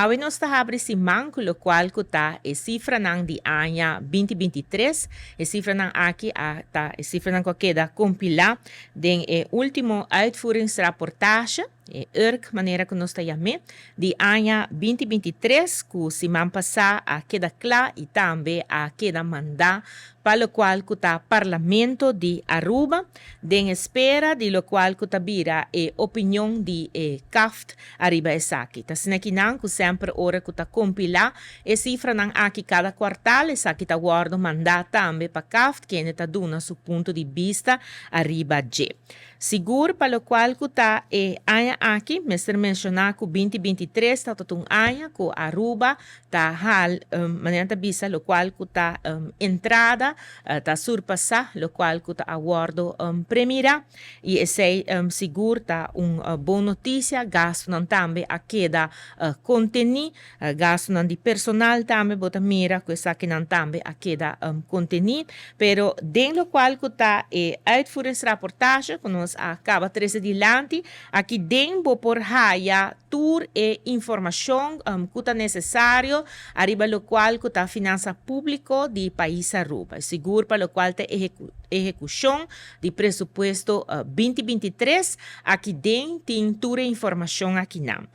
Awe nos ta habri siman ku lokual ku ta e sifranan di aña 2023. E sifranan aki a ta e sifranan ku a keda kompilá den e último uitvoeringsrapportage, e URK manera ku nos ta yam'é, di aña 2023 ku siman pasá a keda kla i tambe a keda mandá pa lokual ku ta Parlamento di Aruba den espera di lokual ku ta bira e opinion di e CAFT ariba esaki. Ta asina kinan ku semper ora ku ta kompilá e sifranan aki kada kuartal, esaki ta wòrdu mandá tambe pa CAFT kende ta duna su punto di bista ariba dje. Sigur pa lokual ku ta e aña aki, mester menshoná ku 2023 ta tot un aña ku Aruba ta hal, manera ta bisa lokual ku ta entrada ta surpasá lokual ku ta a wòrdu premirá. I esei sigur ta un bon notisia. Gastunan tambe a keda kontení. Gastunan di personal tambe bo ta mira ku esakinan tambe a keda kontení. Pero den lokual ku ta e uitvoeringsrapportage ku nos a kaba trese dilanti, aki den bo por haya tur e informashon ku ta nesesario ariba lokual ku ta finansa públiko di pais Aruba. Sigur pa lokual ta ehekushon di presupuesto 2023, aki den tin tur e informashon akinan.